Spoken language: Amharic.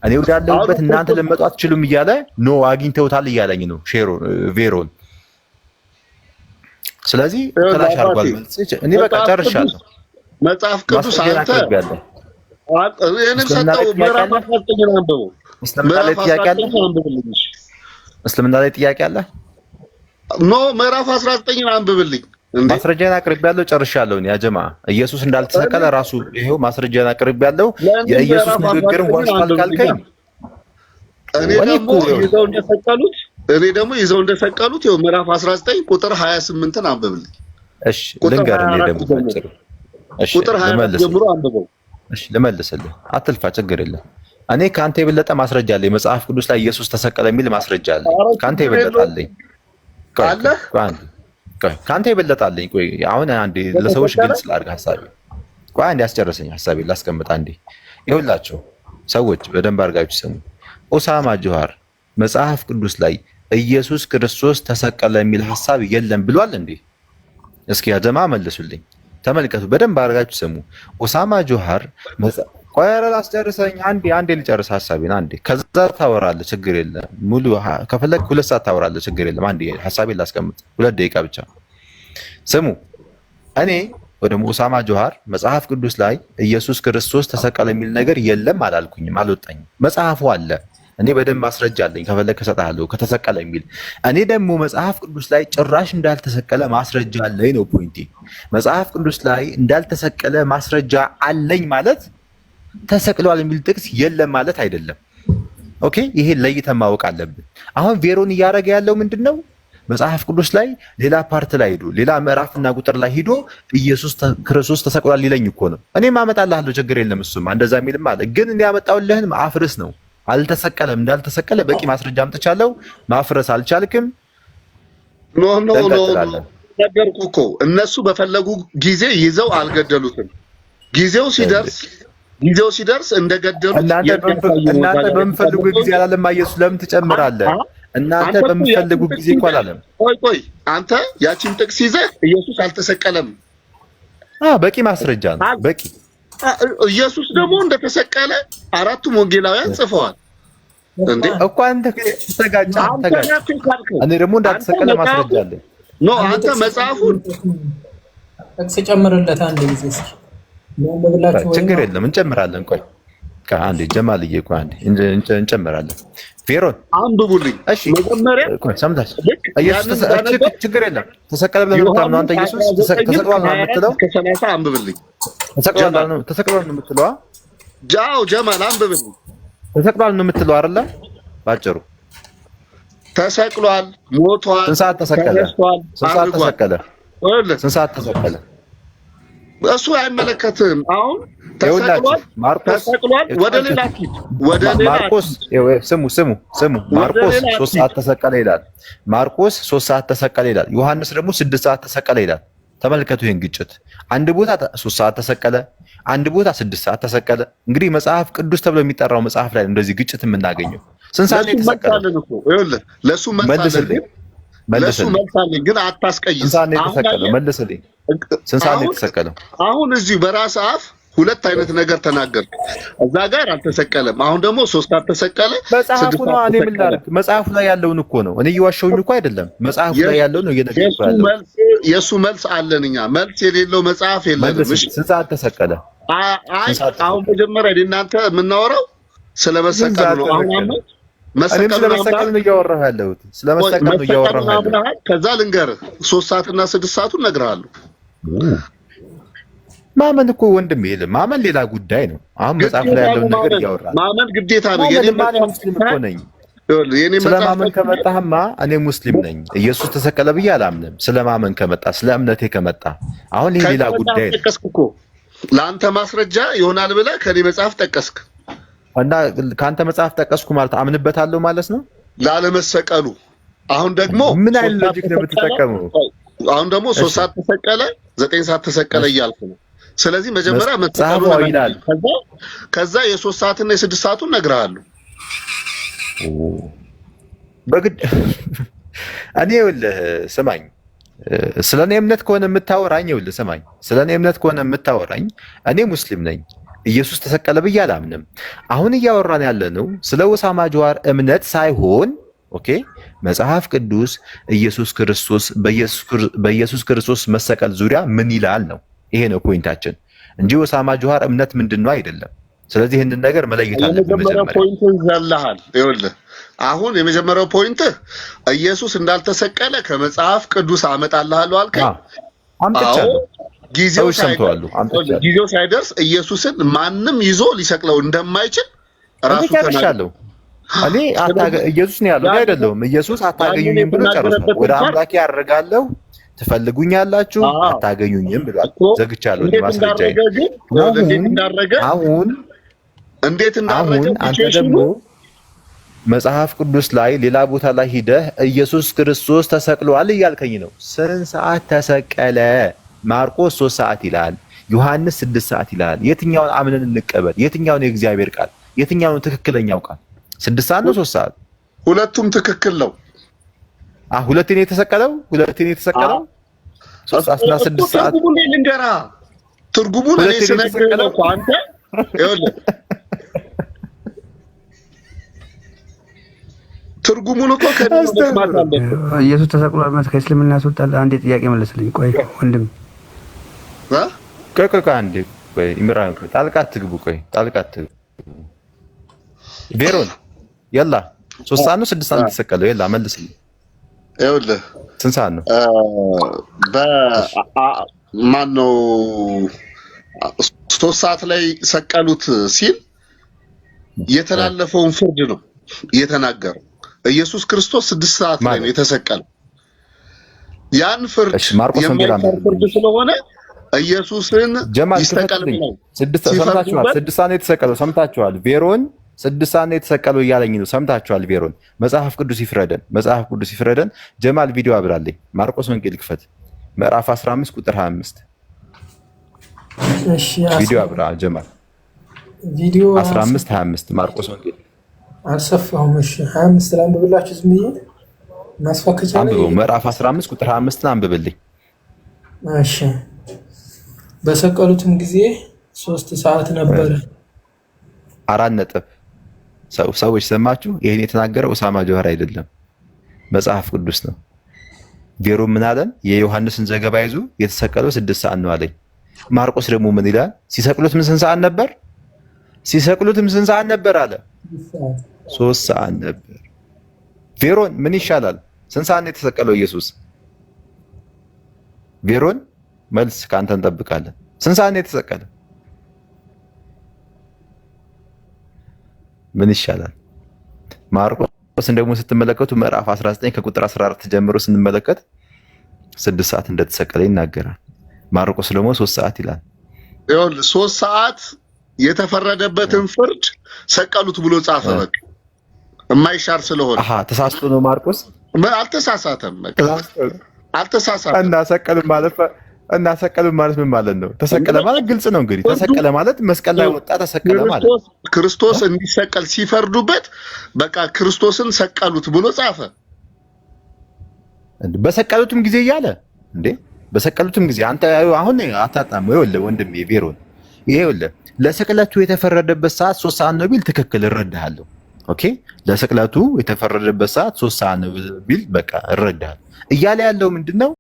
እኔ አሁን ወዳለሁበት እኮ እናንተ ልትመጡ አትችሉም እያለ no አግኝተውታል እያለኝ ነው ሼሮ ቬሮን። ስለዚህ ይኸውልህ clash አባቴ አድርጓል። መልስ እኔ በቃ መጽሐፍ ቅዱስ ጨርሻለሁ። መጽሐፍ ቅዱስ ማስረጃን አንተ አቅርቤያለሁ። ይህንም እስልምና ላይ ሰጠው። ጥያቄ ምዕራፍ አለ? 19ን አንብበው። እስልምና ላይ ምዕራፍ ጥያቄ አለ? 19ን አንብብልኝ። እሺ። እስልምና ላይ ጥያቄ አለ? No፣ ምዕራፍ 19ን አንብብልኝ እንዴ። ማስረጃን አቅርቤያለሁ፣ ጨርሻለሁ። ያ ጀማ ኢየሱስ እንዳልተሰቀለ ራሱ ይሄው ማስረጃን አቅርቤያለሁ። ለምን የኢየሱስ ምዕራፍ ንግግርን 19ን ዋሽቷል አንብብልኝ። ካልከኝ እኔ እኔ ደግሞ እኮ ይኸውልህ ይዘው እንደሰቀሉት እኔ ደግሞ ይዘው እንደሰቀሉት ይኸው ምዕራፍ 19 ቁጥር 28ን አንብብልኝ። እሺ ቁጥር ልንገርህ፣ እኔ 24 ደግሞ ጀምሮ ባጭሩ እሺ ቁጥር 24 ልመልስልህ። ጀምሮ አንብበው። እሺ ልመልስልህ፣ አትልፋ፣ ችግር የለም። እኔ ከአንተ የበለጠ ማስረጃ አለኝ። መጽሐፍ ቅዱስ ላይ ኢየሱስ ተሰቀለ የሚል ማስረጃ አለኝ። ኧረ ከአንተ ችግር የበለጠ የለውም አለኝ። ቆይ አለ ቆይ ቆይ አንዴ፣ ቆይ ከአንተ የበለጠ አለኝ። ቆይ አሁን አንዴ ለሰዎች የተሰቀለ ግልጽ ላድርግ ሀሳቤ። ቆይ አንዴ አስጨርሰኝ፣ ሀሳቤ ላስቀምጥ አንዴ። ይኸውላቸው ሰዎች በደንብ አድርጋችሁ ስሙ። ኦሳማ ጆሃር መጽሐፍ ቅዱስ ላይ ኢየሱስ ክርስቶስ ተሰቀለ የሚል ሀሳብ የለም ብሏል እንዴ? እስኪ ያ ጀማ መልሱልኝ። ተመልከቱ፣ በደንብ አድርጋችሁ ስሙ። ኦሳማ ጆሃር ቆይ ኧረ ላስጨርሰኝ፣ አንዴ አንዴ ልጨርስ ሀሳቤን አንዴ። ከዛ ታወራለህ፣ ችግር የለም። ሙሉ ከፈለግ 2 ሰዓት ታወራለህ፣ ችግር የለም። አንዴ ሀሳቤን ላስቀምጥ፣ 2 ደቂቃ ብቻ ስሙ። እኔ ወደ ኦሳማ ጆሃር መጽሐፍ ቅዱስ ላይ ኢየሱስ ክርስቶስ ተሰቀለ የሚል ነገር የለም አላልኩኝም፣ አልወጣኝም። መጽሐፉ አለ። እኔ በደንብ ማስረጃ አለኝ፣ ከፈለግ እሰጥሃለሁ ከተሰቀለ የሚል። እኔ ደግሞ መጽሐፍ ቅዱስ ላይ ጭራሽ እንዳልተሰቀለ ማስረጃ አለኝ ነው point ኤ። መጽሐፍ ቅዱስ ላይ እንዳልተሰቀለ ማስረጃ አለኝ ማለት ተሰቅሏል የሚል ጥቅስ የለም ማለት አይደለም። Okay፣ ይሄ ለይተን ማወቅ አለብን። አሁን ቬሮን እያደረገ ያለው ምንድን ነው? መጽሐፍ ቅዱስ ላይ ሌላ part ላይ ሄዶ ሌላ ምዕራፍና ቁጥር ላይ ሄዶ ኢየሱስ ክርስቶስ ተሰቅሏል ሊለኝ እኮ ነው። እኔም አመጣልሃለሁ፣ ችግር የለም። እሱማ እንደዛ የሚልም አለ። ግን እኔ ያመጣሁልህን አፍርስ ነው። አልተሰቀለም፣ እንዳልተሰቀለ በቂ ማስረጃ አምጥቻለሁ። ማፍረስ አልቻልክም። No, no, no, no። እንቀጥላለን። ነገርኩህ እኮ፣ እነሱ በፈለጉ ጊዜ ይዘው አልገደሉትም። ጊዜው ሲደርስ እንደገደሉት እናንተ የሚያሳይ ነው። እዛ እናንተ ጋር በምትፈልጉ የተቀመጠው ጊዜ አላለም። ኢየሱስ ለምን ትጨምራለህ? እናንተ አንተ እኮ በምትፈልጉ ያችን ጊዜ ጥቅስ እኮ ይዘህ አላለም። ቆይ ቆይ፣ አንተ ያችን ጥቅስ ይዘህ ኢየሱስ አልተሰቀለም በቂ ማስረጃ ነው። በቂ ኢየሱስ ደግሞ እንደተሰቀለ አራቱም ወንጌላውያን ጽፈዋል። እንዴ እኮ አንተ ተጋጫ አንተ ተጋጫ። ነህ እኮ ካልከው እኔ ደግሞ አንተ እንዳልተሰቀለ ማስረጃ መጽሐፉን አለኝ። No አንድ አንተ ጥቅስ መጽሐፉን ጥቅስ ጨምርለት አንድ ጊዜ እስኪ ላንብብላችሁ ወይም ችግር የለም እንጨምራለን። ቆይ አንዴ ጀማልዬ፣ ቆይ አንዴ እንጨምራለን። ቬሮን አንብቡልኝ። እሺ መጀመሪያ ቆይ ሰምታች ልክ ኢየሱስ ያንን እንዳነበብ ችግር የለም ተሰቀለ ብለህ ነው የምታምነው አንተ? ዮሐንስ ኢየሱስ 19ን ተሰቅሏል ነው ከ24 የምትለው? እስከ 30 አንብብልኝ። ተሰቅሏል ጀማል ነው ተሰቅሏል ነው የምትለው? ጃው ጀማል አንብብልኝ። ተሰቅሏል ነው የምትለው አይደለ? ባጭሩ ተሰቅሏል፣ ሞቷል፣ ስንት ሰዓት ተሰቀለ? ተነስቷል፣ ስንት ሰዓት አድርጓል። ተሰቀለ? ይኸውልህ ስንት ሰዓት ተሰቀለ? እሱ አይመለከትም። አሁን ይኸውላችሁ ተሰቅሏል፣ ማርቆስ ተሰቅሏል። ወደ ሌላ ሂድ፣ ወደ ሌላ ማርቆስ ይኸው ስሙ ስሙ ስሙ ወደ ማርቆስ ሌላ ሶስት ሂድ። ሰዓት ተሰቀለ ይላል። ማርቆስ 3 ሰዓት ተሰቀለ ይላል። ዮሐንስ ደግሞ 6 ሰዓት ተሰቀለ ይላል። ተመልከቱ ይህን ግጭት። አንድ ቦታ 3 ሰዓት ተሰቀለ፣ አንድ ቦታ 6 ሰዓት ተሰቀለ። እንግዲህ መጽሐፍ ቅዱስ ተብሎ የሚጠራው መጽሐፍ ላይ ነው እንደዚህ ግጭት የምናገኘው። ስንት ሰዓት ነው ለሱ የተሰቀለው? መልስ አለን እኮ ይኸውልህ፣ ለሱ መልስ አለን መልስልኝ፣ ግን ለሱ መልስልኝ። መልስ አለን ግን አታስቀይስ። ስንት ሰዓት ነው አሁን የተሰቀለው? አየህ፣ መልስልኝ። ስንት ሰዓት ነው አሁን የተሰቀለው? አሁን እዚሁ በራስ አፍ ሁለት አይነት ነገር ተናገርክ። እዛ ጋር አልተሰቀለም። አሁን ደግሞ 3 ሰዓት ተሰቀለ፣ መጽሐፉ ስድስት ነው። ሰዓት እኔ ምን ተሰቀለ። ላድርግ? መጽሐፉ ላይ ያለውን እኮ ነው። እኔ እየዋሸሁኝ እኮ አይደለም። መጽሐፉ ላይ ያለውን ነው እየነገርኩህ የሱ ያለሁት። መልስ የሱ መልስ አለን። እኛ መልስ የሌለው መጽሐፍ የለንም። እሺ መልስልኝ። ስንት ሰዓት ተሰቀለ? አይ ስንት ሰዓት አሁን ተሰቀለ? መጀመሪያ እኔ እናንተ የምናወራው ስለ ስንት መሰቀሉ ሰዓት ነው። አሁን ተሰቀለ? አምነህ እኔም መሰቀሉን ስለ መሰቀሉ አምነሃል። ነው እያወራሁ ያለሁት። ስለ ቆይ መሰቀል ነው እያወራሁ መሰቀሉን ያለሁት። አምነሃል። ከዛ ልንገርህ 3 ሰዓትና 6 ሰዓቱን እነግርሃለሁ። ማመን እኮ ወንድም የለም፣ ማመን ሌላ ጉዳይ ነው። አሁን መጽሐፍ ግዴታ ላይ ነው ያለውን ነገር ማመን። እያወራን ማመን ግዴታ ነው። የኔ ማመንማ እኔ መጽሐፍ ሙስሊም እኮ ነኝ። ይኸውልህ፣ የኔ ስለ መጽሐፍ ማመን ከመጣህማ እኔ ሙስሊም ነኝ። ኢየሱስ ተሰቀለ ብዬ አላምንም። ስለ ማመን ከመጣ፣ ስለ እምነቴ ከመጣ አሁን ይሄ ከኔ ሌላ መጽሐፍ ጉዳይ ነው። ጠቀስክ እኮ፣ ለአንተ ማስረጃ ይሆናል ብለህ ከኔ መጽሐፍ ጠቀስክ። እና ከአንተ መጽሐፍ ጠቀስኩ ማለት አምንበታለሁ ማለት ነው። ላለመሰቀሉ። አሁን ደግሞ ምን ሶስት አይነት ሰዓት logic ነው ተሰቀለ። የምትጠቀመው? አሁን ደግሞ ሶስት እሺ ሰዓት ተሰቀለ፣ 9 ሰዓት ተሰቀለ እያልኩ ነው። ስለዚህ መጀመሪያ መጽሐፉ መሰቀሉን እመን። ይላል። ከዛ የ3 ሰዓትና የ6 ሰዓቱን እነግርሃለሁ። በግድ እኔ ይኸውልህ ስማኝ፣ ስለ እኔ እምነት ከሆነ የምታወራኝ፣ ይኸውልህ ስማኝ፣ ስለ እኔ እምነት ከሆነ የምታወራኝ እኔ ሙስሊም ነኝ። ኢየሱስ ተሰቀለ ብዬ አላምንም። አሁን እያወራን ያለነው ስለ ኡሳማ ጀዋር እምነት ሳይሆን okay መጽሐፍ ቅዱስ ኢየሱስ ክርስቶስ በኢየሱስ ክርስቶስ መሰቀል ዙሪያ ምን ይላል ነው። ይሄ ነው point ኣችን እንጂ ኡሳማ ጀዋር እምነት ምንድን ነው አይደለም። ስለዚህ ይህንን ነገር መለየት አለብን የመጀመሪያው መጀመሪያ። point ዘለሃል። ይኸውልህ አሁን የመጀመሪያው point ኢየሱስ እንዳልተሰቀለ ከመጽሐፍ ቅዱስ አመጣልሃለሁ አልከኝ። አዎ አምጥቻለሁ። አዎ ጊዜው ሰዎች ሳይደርስ ሰምተዋሉ። አምጥቻለሁ። ጊዜው ሳይደርስ ኢየሱስን ማንም ይዞ ሊሰቅለው እንደማይችል እኔ ራሱ ተናግሯል። ጨርሻለሁ። እኔ ኢየሱስ ነው ያለው፣ እኔ አይደለሁም። ኢየሱስ አታገኙኝም ብሎ ጨርሷል። ወደ አምላኬ አርጋለሁ፣ ትፈልጉኛላችሁ፣ አታገኙኝም ብሏል። ዘግቻለሁ እንዴት ማስረጃዬን። እንዳረገ ግን እንዴት እንዳረገ አሁን እንዴት እንዳረገ አሁን አንተ ደግሞ መጽሐፍ ቅዱስ ላይ ሌላ ቦታ ላይ ሂደህ ኢየሱስ ክርስቶስ ተሰቅሏል እያልከኝ ነው። ስንት ሰዓት ተሰቀለ? ማርቆስ 3 ሰዓት ይላል፣ ዮሐንስ 6 ሰዓት ይላል። የትኛውን አምነን እንቀበል? የትኛውን የእግዚአብሔር ቃል? የትኛውን ትክክለኛው ቃል? 6 ሰዓት ነው 3 ሰዓት? ሁለቱም ትክክል ነው። ሁለቴ ነው የተሰቀለው። ሁለቴ ነው የተሰቀለው። 3 ሰዓትና 6 ሰዓት። ትርጉሙን ልንገርህ። ትርጉሙን እኔ ስነግርህ ነው እኮ አንተ ይኸውልህ ትርጉሙን እኮ ከእኔ መስማት አለብህ። ኢየሱስ ተሰቅሏል ማለት ከእስልምና ያስወጣል? አንዴ ጥያቄ መለስልኝ። ቆይ ወንድም ቆይ ቆይ ቆይ አንዴ ቆይ ኢምራን ቆይ ጣልቃ አትግቡ። ቆይ ጣልቃ አትግቡ። ቬሮን يلا 3 ሰዓት ነው 6 ሰዓት ነው የተሰቀለው? يلا መልስልኝ። ይኸውልህ ስንት ሰዓት ነው? በማን ነው 3 ሰዓት ላይ ሰቀሉት ሲል የተላለፈውን ፍርድ ነው የተናገረው። ኢየሱስ ክርስቶስ 6 ሰዓት ላይ ነው የተሰቀለው። ያን ፍርድ የማይሻር ፍርድ ስለሆነ ኢየሱስን ይሰቀል ብለው ሰምታችኋል። 6 ሰዓት ነው የተሰቀለው ሰምታችኋል። ቬሮን 6 ሰዓት ነው የተሰቀለው እያለኝ ነው። ሰምታችኋል። ቬሮን መጽሐፍ ቅዱስ ይፍረደን፣ መጽሐፍ ቅዱስ ይፍረደን። ጀማል ቪዲዮ አብራልኝ። ማርቆስ ወንጌል ክፈት ምዕራፍ 15 ቁጥር 25። ቪዲዮ አብራ ጀማል። ቪዲዮ 15 25 ማርቆስ ወንጌል። አልሰፋሁም። እሺ 25 ላንብብላችሁ ዝም ብዬ ማስፋት ከቻለ አንብበው። ምዕራፍ 15 ቁጥር 25 አንብብልኝ። እሺ፣ በሰቀሉትም ጊዜ 3 ሰዓት ነበረ። አራት ነጥብ። ሰዎች ሰማችሁ? ይሄን የተናገረው ኡሳማ ጀዋር አይደለም፣ መጽሐፍ ቅዱስ ነው። ቬሮ ምን አለን? የዮሐንስን ዘገባ ይዞ የተሰቀለው 6 ሰዓት ነው አለኝ። ማርቆስ ደግሞ ምን ይላል? ሲሰቅሉትም ስንት ሰዓት ነበር? ሲሰቅሉትም ስንት ሰዓት ነበር አለ? 3 ሰዓት ነበር። ቬሮን ምን ይሻላል? ስንት ሰዓት ነው የተሰቀለው ኢየሱስ? ቬሮን መልስ ከአንተ እንጠብቃለን። ስንት ሰዓት ነው የተሰቀለው? ምን ይሻላል? ማርቆስን ደግሞ ስትመለከቱ ምዕራፍ 19 ከቁጥር 14 ጀምሮ ስንመለከት 6 ሰዓት እንደተሰቀለ ይናገራል። ማርቆስ ደግሞ 3 ሰዓት ይላል። ይኸውልህ 3 ሰዓት የተፈረደበትን ፍርድ ሰቀሉት ብሎ ጻፈ። በቃ የማይሻር ስለሆነ። አሃ ተሳስቶ ነው ማርቆስ? አልተሳሳተም። በቃ አልተሳሳተም። እና ሰቀሉ ማለት ምን ማለት ነው? ተሰቀለ ማለት ግልጽ ነው እንግዲህ። ተሰቀለ ማለት መስቀል ላይ ወጣ፣ ተሰቀለ ማለት። ክርስቶስ እንዲሰቀል ሲፈርዱበት በቃ ክርስቶስን ሰቀሉት ብሎ ጻፈ። በሰቀሉትም ጊዜ እያለ እንዴ፣ በሰቀሉትም ጊዜ አንተ አሁን አታጣም። ይኸውልህ ወንድሜ ቬሮን፣ ይኸውልህ ለስቅለቱ የተፈረደበት ሰዓት 3 ሰዓት ነው ቢል ትክክል እረዳሃለሁ። Okay ለስቅለቱ የተፈረደበት ሰዓት 3 ሰዓት ነው ቢል በቃ እረዳሃለሁ። እያለ ያለው ምንድን ነው?